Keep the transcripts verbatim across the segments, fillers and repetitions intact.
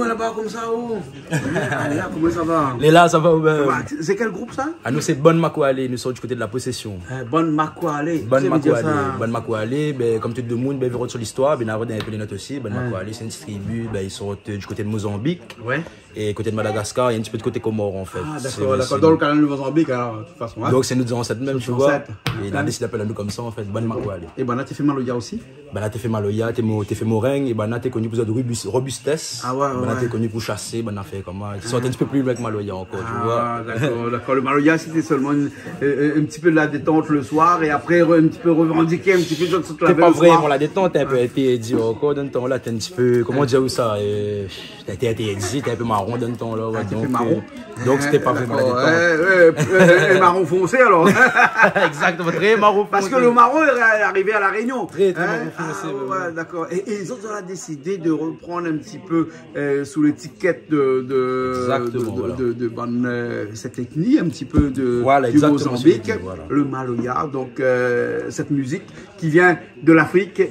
Laba konmsa, oh. Alé, koman sa va ? Lé la, sa va, ou bien ? Sa va. Sé kèl group sa ? Ah, nou sé Bann Makwalé, nou sort du koté de La Possession. Eh, Bann Makwalé. Bann Makwalé. Kosa i vé dir sa ? Bann Makwalé, bin, konm tout demoun, bin, i rod su listoir, bin, i rod in pé lé not osi. Bann Makwalé, sé in ti tribi, bin, i sort, euh, du koté de Mozambique. Ouais. É koté de Madagascar, é in ti pé du koté Komor, an fèt. Ah, dakor, dakor. Dan le kanal de Mozambique, alor, de tout fason, hein. Donk sé nout zansèt mèm, tu vois. Nout zansèt. É la désid apèl anou konmsa, an fèt, Bann Makwalé. É banna té fé maloya osi ? Banna té fé maloya, té mo-, té fé moreng, é banna té koni pou zot robus-, robustesse. Ah ouais, ouais. Banna té koni pou shasé, banna fé koman. Té sort in ti pé pli loin ke maloya ankor, tu vois. Ah, dakor, dakor. Le maloya, sété solman in, euh, euh, in ti pé de la détant le soir é apré, re-, in ti pé revandiké, in ti pé zot, zot lavé le soir. Té pa vréman la détant, in pé, té di ankor, dan le tan la, té in ti pé, koman dir sa, euh, Té, té, té, té in pé maron dan le tan la, ouais. Ah, té in pé maron. Donk, euh, donk, sété pa vréman la détant. Hein, dakor. Ouais, ouais, ouais, euh, euh, maron fonsé, alor. Exactement, très marron foncé. Parce que le marron est arrivé à La Réunion. Très, très marron foncé, ouais, ouais, ouais. Hein, ah, ouais, dakor. É, é zot, zot la désid de reprann in ti pé, euh, sou létikèt de, de, de, de, de, de, euh, cette ethnie, un petit peu de, du Mozambique, voilà, exactement, le maloya, donc, euh, cette musique qui vient de l'Afrique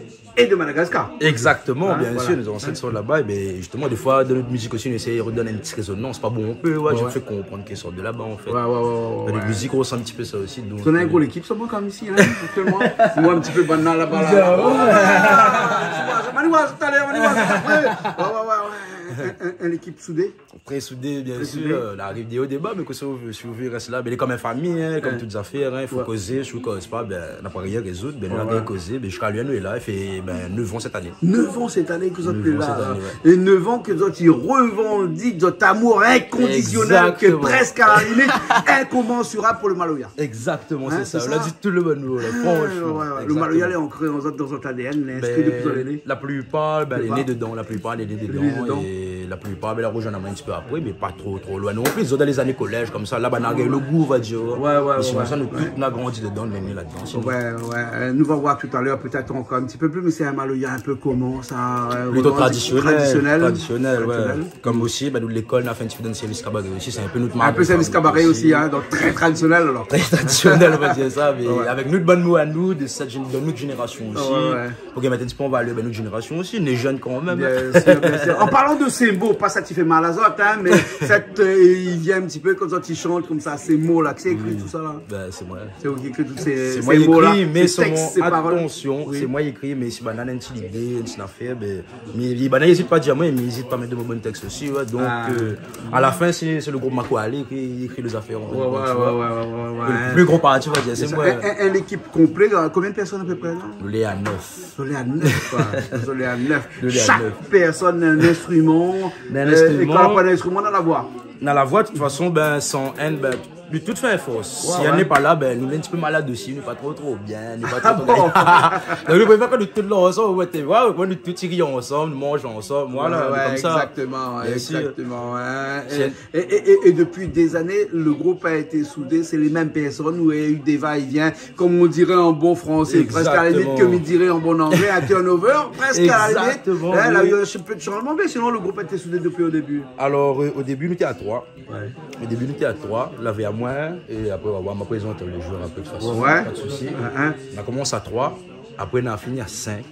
et de Madagascar. Exactement, bien sûr, nout zansèt i sort laba, é bin, justement, défoi, dan nout mizik osi, nou éséy donn in ti rézonans, pa bon, in pé, ouais, ouais, mi fé konprann ke i sort de laba, an fèt. Ouais, ouais, ouais, ouais. Dan nout mizik, i resanm in ti pé sa osi, donk, euh, néna in gro lékip, sa, moin, konm isi, hein, aktièlman. Moin, in ti pé banna laba, la. Ouais, ouais, ouais. Mani, ouais, talèr, mani, ouais, apré. Ouais, ouais, ouais, ouais. In, in, in lékip soudé. Très soudé, bien sûr. Très soudé. Euh, la ariv dé o, dé ba, mé ke si ou vé, si ou vé rès la, bin, lé konm in fami, hein, konm tout zafèr, hein, i fo kozé, si ou koz pa, bin, na pa rien rézoud, bin, nou la bien kozé, bin, ziska lèr nou lé la, i fé, bin, nèf an sèt ané. Nèf an sèt ané ke zot lé la, hein. Nèf an sèt ané, ouais. É nèf an ke zot i revandik zot amour inconditionnel, ke prèsk, à la limite, incommensurable pour le maloya. Exactement, sé sa. Hein, sé sa. Ou la di tout le bon mo, la, franchement. Ouais, ouais, ouais. Exactement. Le maloya, lé ankré an zot, dan zot A D N, lé inskri dopi zot lé né. La plipar, bin, lé né dedan, la plipar lé né dedan, é la plipar, bin, la rozoinn amoin in ti pé apré, mé pa tro, tro loin non pli. Zot dan lé zané kolèz, konmsa, laba, na gingn le gou, on va dire. Ouais, ouais, ouais. Mé sinon, sa, nou tout, nou la grandi dedan, nou lé né ladan, sinon. Ouais, ouais. Euh, nou va voir talèr, pétèt ankor in ti pé plis, mé sé in maloya in pé koman, sa, euh, plito tradisionèl, tradisionèl, ouais. Konm osi, bin, nou, lékol, nou la fé in ti pé dan le sèrvis kabaré osi, sé in pé nout mark de fabrik osi. In pé sèrvis kabaré osi, hein, donk très tradisionèl, alor. Très tradisionèl, on va dire ça, mé avèk nout bann mo anou, de sèt jén-, de nout zénérasion osi. Ouais, ouais. Pou ke mèt in ti pé an valèr, bin, nout zénérasion osi, nou lé jèn kan mèm. Bien sûr, bien sûr. En parlant de ces mots, pa sa i fé mal azot, hein, mé sèt, euh, i vien in ti pé kan zot i shant konmsa, sé mo la, kisa i ékri tout sa la ? Bin, sé moin. Sé ou ki ékri tout sé, sé mo la, sé tèks, sé parol ? Sé moin i ékri, mé solman, atansion, sé moin i ékri, mé si banna néna in ti lidé, in ti nafèr, bin, mé, mé banna i ézit pa dir amoin, mé i ézit pa mèt dan mon bann tèks osi, ouais, donk, euh, à la fin, sé, sé le group Makwalé ki ékri lé zafèr, an fèt, tu vois. Ouais, ouais, ouais, ouais, ouais. Le pli gro parti, on va dire, sé moin. In, in, in lékip konplé, la. Konbien de pèrsone a pé pré, la ? Nou lé a nèf. Zot lé a nèf, koi. Zot lé a nèf. Nou lé a nèf. Shak pèrsone in instriman. In instriman. É kan ou na pa d'instriman, ou na la voi. Na la voi, de tout fason, bin, san inn, bin, nou tout fé in fors. Ouais, ouais. Si inn lé pa la, bin, nou lé in ti pé malad osi, nou lé pa tro, tro bien, nou lé pa tro, tro gayar. Ah bon ? Donk, nou préfèr kan nou tout lé ansanm, nou mèt, ouais, nou tout i ri ansanm, nou manz ansanm, voilà, konmsa. Ouais, ouais, exactement, ouais, exactement, ouais. Bien sûr. É, é, é, é dopi dé zané, le group la été soudé, sé lé mèm pèrsone, ou néna u dé va-é-vien, konm i diré an bon fransé, prèsk a la limit, konm i diré an bon anglé, in turnover, prèsk a la limit. Exactement. Exactement, oui. Hein, la u in ti pé de shanjman, mé sinon, le group la été soudé dopi o débi. Alor, euh, o débi, nou té a troi. Ouais. O débi, nou té a troi. Lavé amoin, é apré, ou va voir, ma prézant lé zouèr in pé de tout fason. Ouais, ouais. Pa de sousi. Hein, hein. Nou la komans a troi, apré, nou la fini a sink.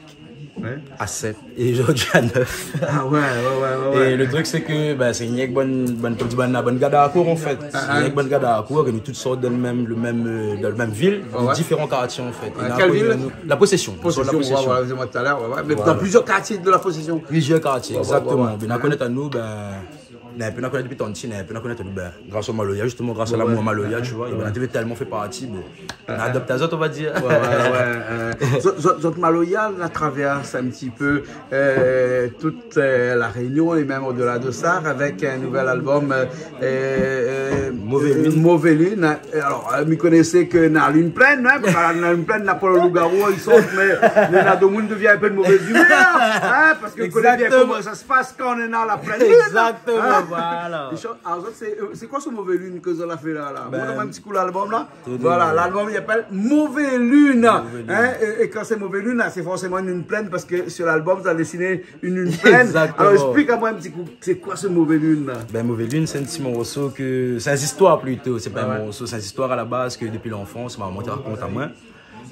Ouais. A sèt. É zordi a nèf. Ah ouais, ouais, ouais, ouais, ouais. É le trik, sé ke, bin, sé rienk bann, bann, konm di banna, bann gars d'Harcourt, an fèt. Ah, ah. Sé rienk bann gars d'Harcourt, é nou tout sort dan le mèm, le mèm, euh, dan le mèm vil, mé diféran kartié, an fèt. Ouais, kèl vil ? La Possession. Possession, ouais, ouais, sé moin talèr, ouais, ouais. Mé dan plizièr kartié de La Possession. Plizièr kartié, exactement. Ouais, ouais, ouais. Bin, banna i koné anou, bin, néna in pé nou koné dopi tan ti, néna in pé nou koné anou, bin, gras o maloya, justement, gras a lamour maloya, tu vois. É banna té vé tèlman fé parti, bin, nou la adopt azot, on va dir. Ouais, ouais, ouais, euh, zot, zot, zot maloya la travèrs in ti pé, euh, tout, euh, La Rénion é mèm o-dela de sa, avèk in nouvèl album, euh, euh, euh, Mauvais Lune. Mauvais Lune. É alor, euh, mi koné ke na lune plèn, hein, parske la lune plèn, na pa le loup-garou i sort, mé, mé na domoun i devien in pé de mové imèr, hein, parske i koné bien koman sa i pas kan néna la plèn lune, hein. Exactement, voilà. Alor, sé, euh, sé koi se Mauvais Lune ke zot la fé la, la ? Bin, mont amoin in ti kou lalbom la. Voilà, lalbom i apèl Mauvais Lune. Mauvais Lune. Hein, é, é kan sé Mauvais Lune la, sé forséman in lune plèn, parske su lalbom, zot la désiné in lune plèn. Exactement. Alor, ésplik amoin in ti kou, sé koi se Mauvais Lune la ? Bin, Mauvais Lune, sé in ti morso ke, sé in zistoir plito, sé pa in morso, sé in zistoir a la baz ke dopi lanfans, momon té rakont amoin.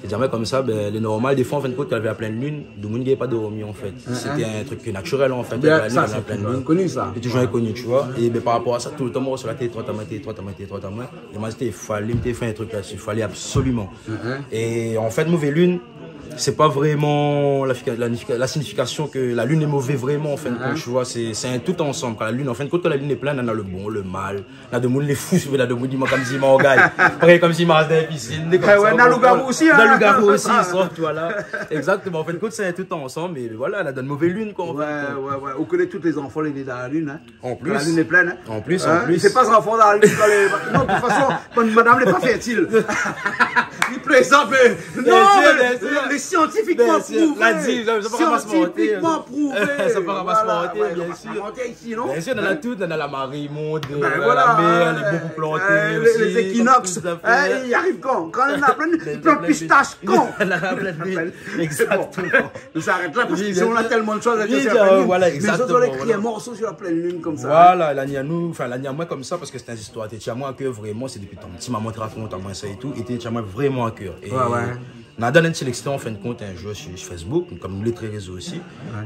Sé zamé konmsa, bin, lé normal, défoi, an fin de kont, kan lavé la plèn lune, demoun i gingn pa dormi, an fèt. Sété in trik ki natirèl, an fèt, la plèn lune. Sé toujour koni, sa. Sé toujour koni, tu vois. É bin, par rapor a sa, toultan, moin, sou la té étroi, ta moin, té étroi, ta moin, té étroi, ta moin. É moin, sété, falé, té fé in trik la dsi, falé absoliman. É an fèt, mové lune, sé pa vréman la fika-, la nifika-, la signifikasion ke la lune lé mové vréman, an fin de kont, tu vois, sé, sé in tout ansanm. Kan la lune, an fin de kont, kan la lune lé plèn, nana le bon, le mal, na demoun lé fou, na demoun i mank konm si mangay. Parèy konm si i marsh dan in pisine, konmsa, na lougarou osi, na lougarou osi, i sort, voilà. Exactement. An fin de kont, sé in tout ansanm, mé voilà, la donn mové lune, koi, an fin de kont. Ou koné tout lé zanfan lé né dan la lune, in. Kan la lune lé plèn, in. An plis, an plis. I fé pa zanfan dan la lune, kan lé, non, de tout fason, bann madam lé pa fèrtil. I plézant, mé non, mé lé siantifikman prouvé. Siantifikman prouvé. Sa pa ramas manté, bien sir. Manté isi, non ? Bien sir, nana tout, nana la mari i mont, la mèr, lé bon pou planté osi, tout zafèr. Lé zékinoks, i ariv kan ? Kan la plèn, i plant pistash kan ? La plèn lune. Exactement. Nou sa arèt la, parske sinon, nana tèlman de shoz a dir. Mé zot, zot la ékri in morso sir la plèn lune konmsa. Voilà, la ni anou, anfin, la ni amoin konmsa, parske sé in zistoir té tien amoin a kèr, vréman, sé dopi tan pti, momon té rakont amoin sa é tout, é té tien amoin vréman a kèr. É na donn in ti lékstré, an fin de kont, in zour sir, sir Facebook, konm lé tré rézo osi.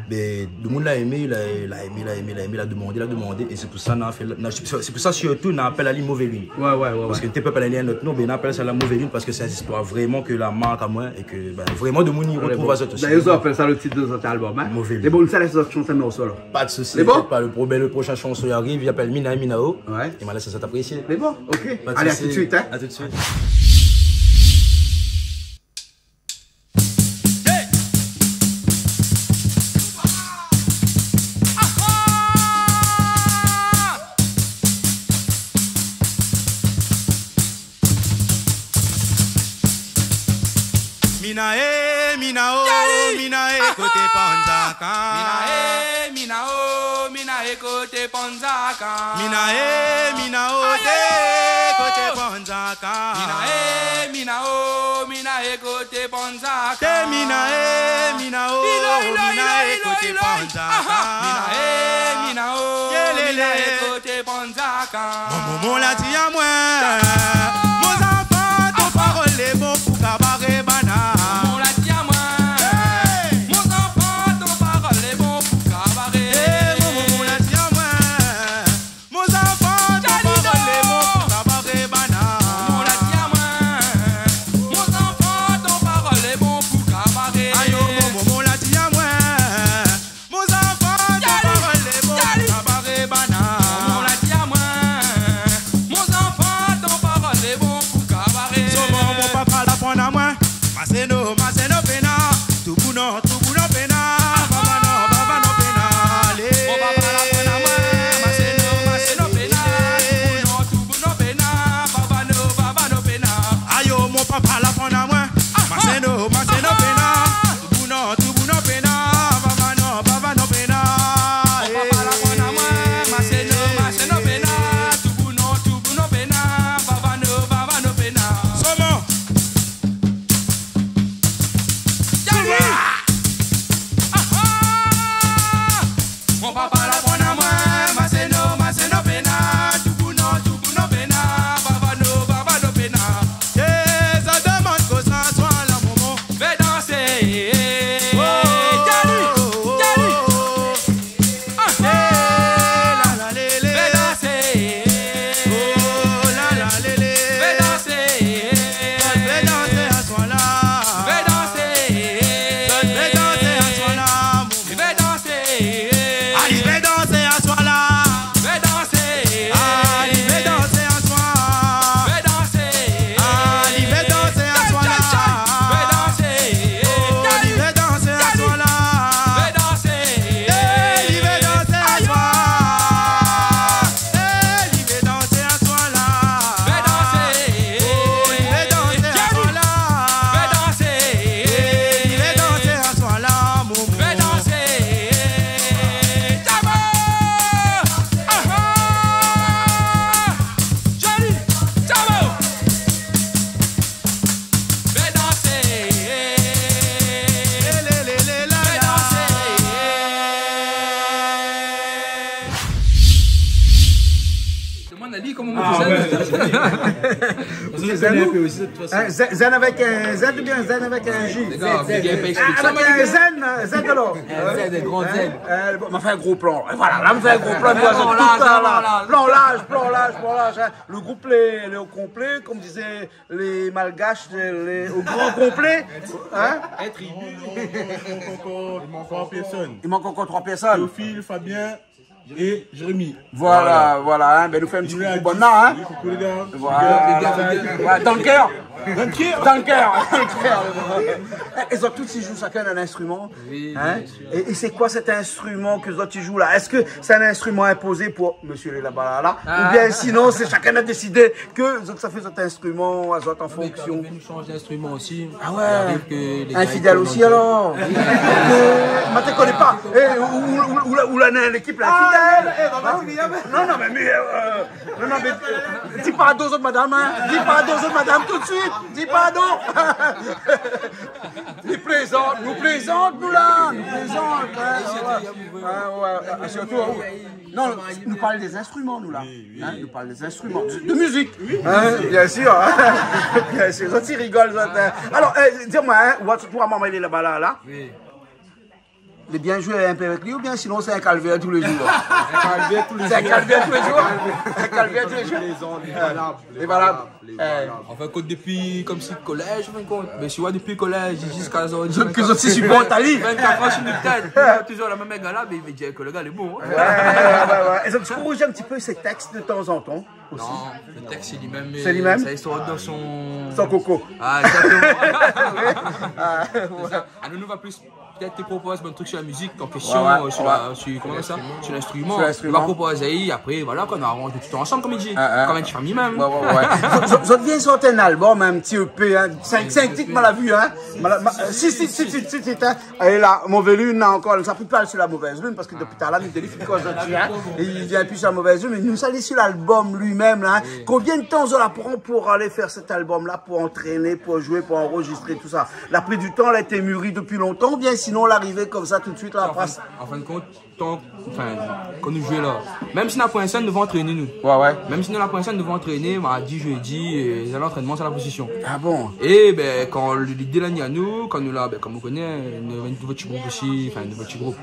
Mé demoun la émé, la, la émé, la émé, la émé, la domandé, la domandé, é sé pou sa na fé, na, sé pou sa sirtou na apèl ali Mové Lune. Parske té pé pa donn ali in ot non, bin na apèl sa la Mové Lune, parske sé in zistoir vréman ke la mark amoin, é ke, bin, vréman, demoun i rotrouv azot osi. Dayèr, zot i apèl sa le tit de zot album, in ? Mové Lune. É bon, sa lé zot shanson, mé osi, alor. Pa de sousi, pa de problèm. Le proshin shanson i ariv, i apèl Mina é Mina O. É ma lès azot apresié. Mé bon, OK. Alé, a tout de suit, in. A tout de suit. Mina é, Mina O, Mina é, koté Panzaka. Mina é, Mina O, Mina é, koté Panzaka. Mina é, Mina O, té koté Panzaka. Mina é, Mina O, Mina é, koté Panzaka. Té Mina é, Mina O, Mina é, koté Panzaka. Mina é, Mina O, Mina é, koté Panzaka. Mon momon la di amoin, mon zanfan, ton parol lé bon pou kabaré bana. Momon la di amoin, mon zanfan, ton parol lé bon pou kabaré. É mon momon la di amoin, mon zanfan, ton parol lé bon pou kabaré bana. Momon la di amoin, mon zanfan, ton parol lé bon pou kabaré. Ayo, mon momon la di amoin, mon zanfan, ton parol lé bon pou kabaré bana. Momon la di amoin, mon zanfan, ton parol lé bon pou kabaré. Soman mon papa la aprann amoin, maseno, maseno pena, toubounan, toubounan pena, vavano, vavano pena, alé. Mon papa la aprann amoin, maseno, maseno pena, toubounan, toubounan pena, vavano, vavano pena. Ayo, mon papa la aprann amoin, maseno, maseno pena, toubounan, toubounan pena, vavano, vavano pena. Mon papa la aprann amoin, maseno, maseno pena, toubounan, toubounan pena, vavano, vavano pena. Soman. Mon papa la aprann amoin, maseno, maseno pena, toubounan, toubounan pena, vavano, vavano pena. É, sa demann kosa aswar la, momon. Vé dansé. Oh, Djali, Djali. Ah, é, la, la, lé, lé. Vé dansé. Oh, la, la, lé, lé. Vé dansé. Vé dansé aswar la. Vé dansé. Vé dansé aswar la, momon. Vé dansé. Alé, vé dansé aswar la. Vé dansé. Alé, vé dansé aswar. Vé dansé. Alé, vé dansé aswar la. Vé dansé. Alé, vé dansé aswar la. Vé dansé. Alé, vé dansé aswar. Alé, vé dansé aswar la. Vé dansé. Alé, vé dansé aswar la. Vé dansé. Alé, vé dansé aswar la, momon. Vé dansé. Tchabo. Ah, ah. Djali. Tchabo. Vé dansé. Lé, lé, lé, lé, la, la. Vé dansé. Demann ali koman... Ah, ouais, ouais. Zen, zen, zen avèk in Z oubien zen avèk in J ? Lé gars, mi gingn pa éksplik sa, avèk in Z, in Z alor. In Z, in gran Z. Bon, ma fé in gro plan. É voilà, la, ma fé in gro plan. Plan large, plan large, plan large, in. Le group lé, lé o konplé, konm té i di lé Malgash, lé o gran konplé, in. I mank ankor troi pèrsone. I mank ankor troi pèrsone. Théophile, Fabien é Jérémy. Voilà, voilà, in. Bin, nou fé in ti koukou banna, in. Voilà. Koukou lé gars. Voilà, dan le kèr. Dan le kèr. Dan le kèr. É zot tout i zoué shakinn in instriman, in. É, é sé koi sèt instriman ke zot i zoué la ? Èske sé in instriman inpozé pou mésyé lé laba la, oubien sinon sé shakinn la désidé ke zot sa fé zot instriman azot an fonksion ? Nou shanj instriman osi. Ah ouais. I ariv ke lé gars i koné anglé. Infidèl osi alor ? Ma té koné pa. É, ou, ou, ou la, ou la, lékip la, infidèl. Non, non, mé, mé, non, non, mé, di pa do zot madam, in. Di pa do zot madam tout suit. Di pa do. Nou plézant, nou plézant, nou la. Nou plézant, in. Ouais, ouais, sirtou, non, nou parl dé zinstriman, nou la. Oui, oui. In, nou parl dé zinstriman. De mizik. Oui. In, biensir, in. Biensir, zot i rigol, zot, in. Alor, di amoin, in, ou, ou, maman lé laba la, la. Oui. Lé bien zoué in pé avèk li, oubien sinon sé in kalvèr tou lé zour ? In kalvèr tou lé zour. Sé in kalvèr tou lé zour. In kalvèr tou lé zour. Lé valab, lé valab. An fin de kont, dopi konmsi kolèz, an fin de kont. Mé si ou oi, dopi kolèz ziska zordi, zot, ke zot i siport ali. Vingt-quatre ans sur le terrain, toujour la mèm gars la, mé i vé dir ke le gars lé bon, in. Ouais, ouais, ouais. É zot i korijé in ti pé sé tèks de tanzantan osi ? Non, le tèks sé li mèm, mé sa i sort dan son... Son koko. Ah, exactement. Ah, ouais. Sé sa. Ah, nou, nou va plis pétèt té propoz bann trik sur la mizik an késtion, sur la, sur, koman sa, sur l'instriman. Sur l'instriman. Nou va propoz ali, apré, voilà, kan nou aranz tout ansanm, konm i di. Konm in ti famiy mèm. Ouais, ouais, ouais. Zot, zot, zot i vien sort in albom, in ti EP, in. Sink, sink tit, ma la vi, in. Ma la, ma, sis tit, sis tit, sis tit, in. É la, Mové Lune, la ankor, sa pé pa sur la Mové Lune, parske dopi talèr nou délivr koi, zot i di, in. É li vien pi sur la Mové Lune, mé nou sa alé sur l'albom li mèm la, in. Konbien de tan zot la pran pou alé fé sèt albom la, pou antréné, pou zoué, pou anrozistré, tousa ? La pri du tan, la été muri dopi lontan, oubien sinon la arivé konmsa tout suit la, apré ? An fin de, an fin de kont, tan, anfin, kan nou zoué la, mèm si na poin sèn, nou va antréné, nou. Ouais, ouais. Mèm si na poin sèn, nou va antréné, mardi, jeudi, é sa, lantrènman, sa la pozision. Ah bon ? É bin, kan lidé la ni anou, kan nou la, bin, konm ou koné, nou néna in nouvo ti group osi, anfin, in nouvo ti group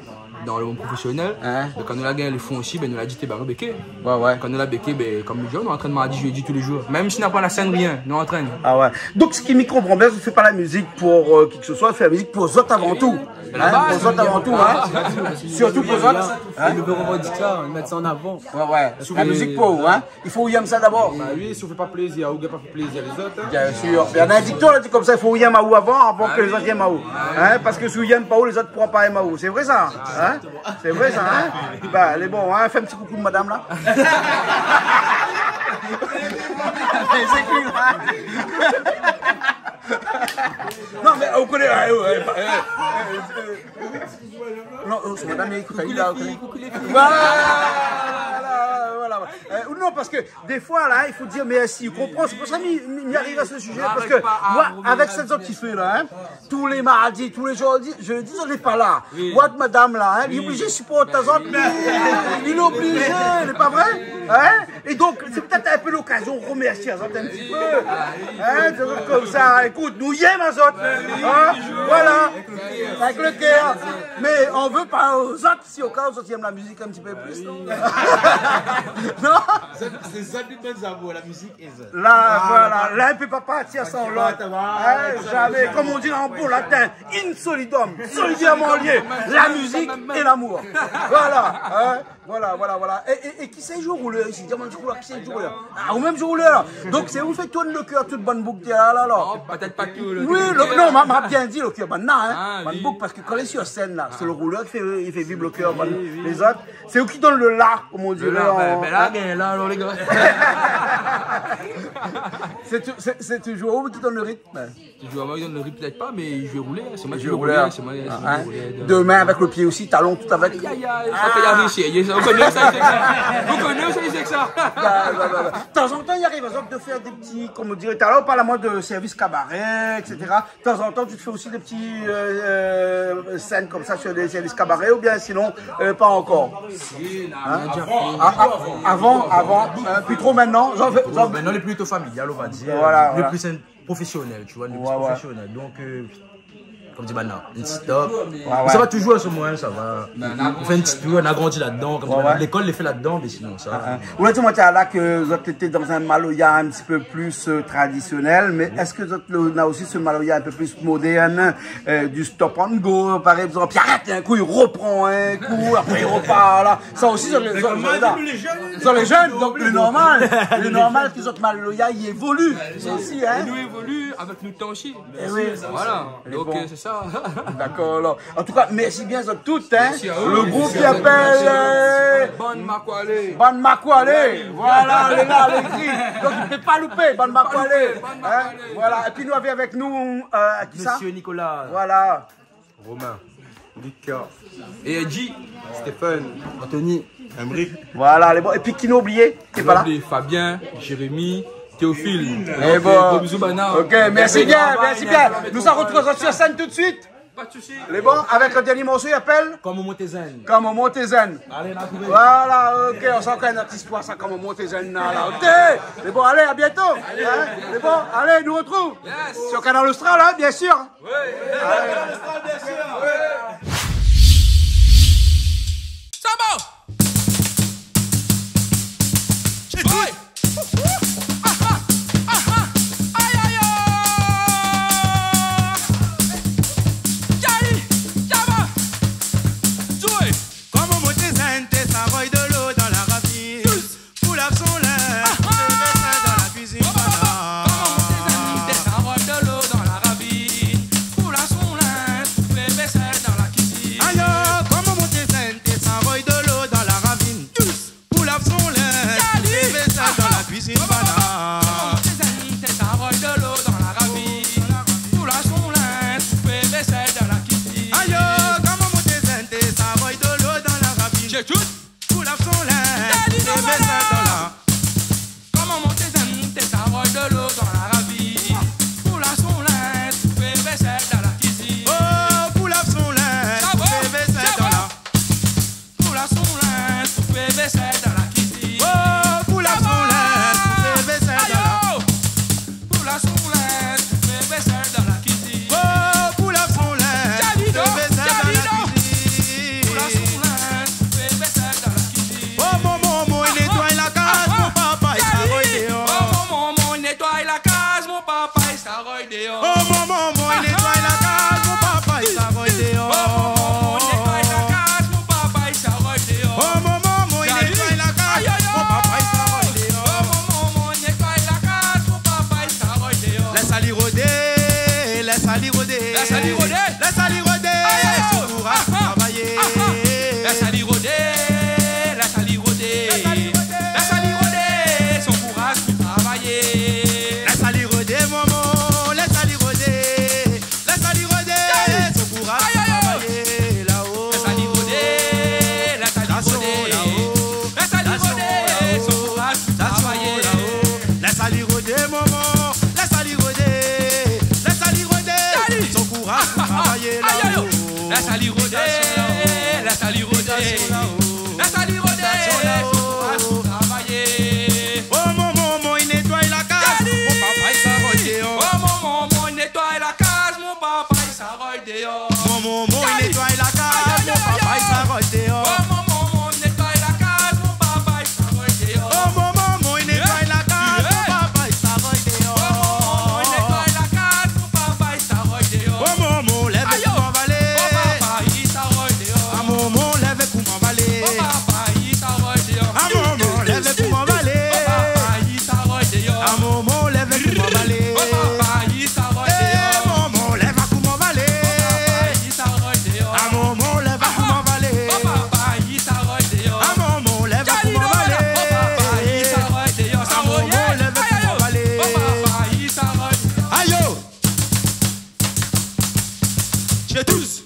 dan le mond profésionèl. In ? Bin, kan nou la gingn le fon osi, bin, nou la di, té, bin, nou béké. Ouais, ouais. Kan nou la béké, bin, konm nou di, nou antrèn mardi, jeudi, tou lé zour. Mèm si na pa la sèn, rien, nou antrèn. Ah ouais. Donk, si mi konpran bien, zot i fé pa la mizik pou, euh, kikesesoi, zot i fé la mizik pou zot avan tou. Sé la baz. Pou zot avan tou, in. Sirtou pou zot. In ? Nou vé revandik sa, mèt sa an avan. Ouais, ouais. Parske la mizik pou ou, in. I fo ou yèm sa dabor. Ba oui, si ou fé pa plézir, ou gingn pa fé plézir lézot, in. Biensir. Néna in dikton la di konmsa, i fo ou yèm aou avan, avan ke lézot i yèm aou. In ? Parske si ou yèm pa ou, lézot i poura pa yèm aou. Sé vré sa, in ? Sé vré sa, in ? Ba, lé bon, in, fé in ti koukou madam la. Sé ki la ? Non, mé ou koné, non, sé madam, ékout, koukou lé fiy, koukou lé fiy. Voilà, voilà. Non, parske défoi la, i fo dir mèrsi, ou konpran ? Sé pou sa mi, mi, mi ariv a se sizé, parske moin, avèk sèt zot i fé la, in, tou lé mardi, tou lé jeudi, jeudi, zot lé pa la. Oui. Ou oi madam la, in, li lé oblizé siport azot, li lé oblizé, lé pa vré ? In ? É donk, sé pétèt in pé lokazion remèrsi azot in ti pé. In ? Sé konmsa, ékout, nou yèm azot. In ? Voilà. Avèk le kèr. Mé nou vé pa azot, si o ka ou zot i yèm la mizik in ti pé plis, non ? Non ? Sé, sé zot i donn zamour, la mizik. La, voilà, l'un peut pas partir sans l'autre. Hein, jamais. Comme on dit en bon latin, in solidum, solidairement liés, la musique et l'amour. Voilà, hein, voilà, voilà, voilà. É, é, é kisa i zoué roulèr isi ? Di amoin in ti kou la, kisa i zoué roulèr ? Ah, ou mèm i zoué roulèr la. Donk sé ou i fé tourn le kèr tout bann boug té la, la, la. Non, pétèt pa tout le kèr. Oui, le, non, ma, ma bien di le kèr, bann na, hein. Bann boug, parske kan lé sur sèn la, sé le roulèr ki fé, i fé vib le kèr, bann, lézot. Sé ou ki donn le la, comme on dirait en, hein. Le la, ben, ben la, ben la, alor, lé gars. Sé tou-, sé, sé toujour ou ki donn le ritm. Toujour amoin ki donn le ritm, pétèt pa, mé i zoué roulèr, hein. Sé moin ki zoué roulèr, sé moin, sé moin ki zoué roulèr. Deux mains avec le pied aussi, talon, tout avec. Aïe, aïe, aïe, sa fé la risé, sa, ou koné sa, i sé sa. Ou koné sa, i sé sa. Bah, bah, bah, bah. De temps en temps, il arrive à Zok de faire des petits, comme on dirait, talèr ou parl amoin de service cabaret, et cetera. De temps en temps, tu te fais aussi des petits, euh, euh, scènes comme ça sur des, sur des cabarets, ou bien sinon, euh, pas encore ? Si, la, la, la, avan, avan, hein, pi tro mintnan. Zot i fé, zot i fé, mintnan lé plito familial, on va dire. Voilà, voilà. Li lé pli in profésionèl, tu vois, li lé pli profésionèl. Ouais, ouais. Donk, euh, konm di banna, in ti stop. Ouais, ouais. Sa va touzour, a se moman, sa va. Mé nou la agrandi ladan. Nou fé in ti tour, nou la agrandi ladan, konm di banna. Ouais, ouais. Lékol lé fé ladan, mé sinon, sa va. Ah, ah. Ou la di amoin talèr ke zot lété dan in maloya in ti pé pli, euh, tradisionèl, mé èske zot lé, na osi se maloya in pé pli modèrn, euh, du stop and go, par égzanp, i arèt in kou, i ropran in kou, apré i ropar la. Sa osi, sa, sa, sa, sa, lé jenn, donk lé normal. Lé normal ke zot maloya i évolu. Sa osi, hein. É nou évolu avèk nout tan osi. Eh oui. Voilà. Donk, euh, sé sa. Dakor, alor. An tou ka, mèrsi bien zot tout, hein. Mèrsi a zot. Le group i apèl, euh, Bann Makwalé. Bann Makwalé. Voilà, lé la, lé ékri. Donk, i pé pa loupé, Bann Makwalé. Bann Makwalé. Hein, voilà. Épi nou lavé avèk nou, euh, kisa ? Mésyé Nicolas. Voilà. Romain, Victor, Eddy, Stéphane, Anthony, Emeric. Voilà, lé bon. Épi ki nou la oublié, ki lé pa la ? Fabien, Jérémy, Théophile. Lé bon. Gros bizou, banna. Ok, mèrsi bien, mèrsi bien. Nou sa artrouv azot sur sèn tout de suite. Pa de sousi. Lé bon, avèk le dernié morso, i apèl Kan Momon té zenn. Kan Momon té zenn. Alé, nou artrouv. Voilà, ok, nou sa ankor in ot zistoir, sa, Kan Momon té zenn la, la, ok. Lé bon, alé, à bientôt. Hein ? Lé bon, alé, nou artrouv. Yes. Sur Kanal Austral, hein, bien sûr. Sa va ? Tchit. Oi. Aha, aha. Ay, ay, ay. Djali, sa va ? Zoé. Kan Momon té zenn, té sa roy dolo dan la ravine. Tous. Pou lav son linz, pou fé vésèl dan la kuizine, banna. Kan Momon té zenn, té sa roy dolo dan la ravine. Pou lav son linz, pou fé vésèl dan la kuizine. Ayo, kan Momon té zenn, té sa roy dolo dan la ravine. Tous. Pou lav son linz, pou fé vésèl dan la kuizine, banna. Kan Momon té zenn, té sa roy dolo dan la ravine. Pou lav son linz, pou fé vésèl dan la kuizine. Ayo, kan Momon té zenn, té sa roy dolo dan la ravine. Sé tout. Pou lav son linz, pou fé vésèl dan la. Kan Momon té zenn, té sa roy dolo dan la ravine. Pou lav son linz, pou fé vésèl dan la kuizine. Oh, pou lav son linz, pou fé vésèl dan la. Pou lav son linz, pou fé vésèl dan la kuizine. Oh, pou lav son linz, pou fé vésèl dan la. Ayo. Pou lav son linz, pou fé vésèl dan la kuizine. Oh, pou lav son linz, pou fé vésèl dan la kuizine. Pou lav son linz, pou fé vésèl dan la kuizine. Oh, mon momon, i nétoy la kaz, mon papa, i sa roy déor. Oh, mon momon, i nétoy la kaz, mon papa, i sa roy déor. Oh, mon momon, i nétoy la kaz, mon papa, i sa roy déor. Oh, mon momon, i nétoy la kaz, mon papa, i sa roy déor. Oh, mon momon, i nétoy la kaz, mon papa, i sa roy déor. Oh, mon momon, i nétoy la kaz, mon papa, i sa roy déor. Lès ali rodé, lès ali rodé. Lès ali rodé. Lès ali rodé. Ayo. Son kouraz pou travayé. Lès ali rodé, lès ali rodé. Lès ali rodé. Lès ali rodé, son kouraz pou travayé. Lès ali rodé, momon, lès ali rodé. Lès ali rodé, son kouraz pou travayé laô. Lès ali rodé, lès ali rodé. Lès ali rodé, son kouraz pou travayé. Lès ali rodé, momon, lès ali rodé. Lès ali rodé, son kouraz pou travayé laô. Lès ali rodé, lès ali rodé. Lès ali rodé, son kouraz pou travayé. Oh, mon momon, i nétoy la kaz, mon papa, i sa roy déor. Oh, mon momon, i nétoy la kaz, mon papa, i sa roy déor. Mon momon, i nétoy la kaz, mon papa, i sa roy déor. Oh, mon momon, i nétoy la kaz, mon papa, i sa roy déor. Oh, mon momon, i nétoy la kaz, mon papa, i sa roy déor. Oh, mon momon, i nétoy la kaz, mon papa, i sa roy déor. Oh, momon, lèv pou m'anbalé. Ayo. Mon papa, i sa roy déor. Ah, momon, lèv pou m'anbalé. Oh, papa, i sa roy déor. Ah, momon, lèv pou m'anbalé. Oh, papa, i sa roy déor. Ah, momon, lèv pou m'anbalé. Oh, papa, i sa roy déor. Eh, momon, lèv pou m'anbalé. Oh, papa, i sa roy déor. Ah, momon, lèv pou m'anbalé. Oh, papa, i sa roy déor. Ah, momon, lèv pou m'anbalé. Oh, papa, i sa roy déor. Ah, momon, lèv pou m'anbalé. Oh, papa, i sa roy déor. Ayo. Chez tous.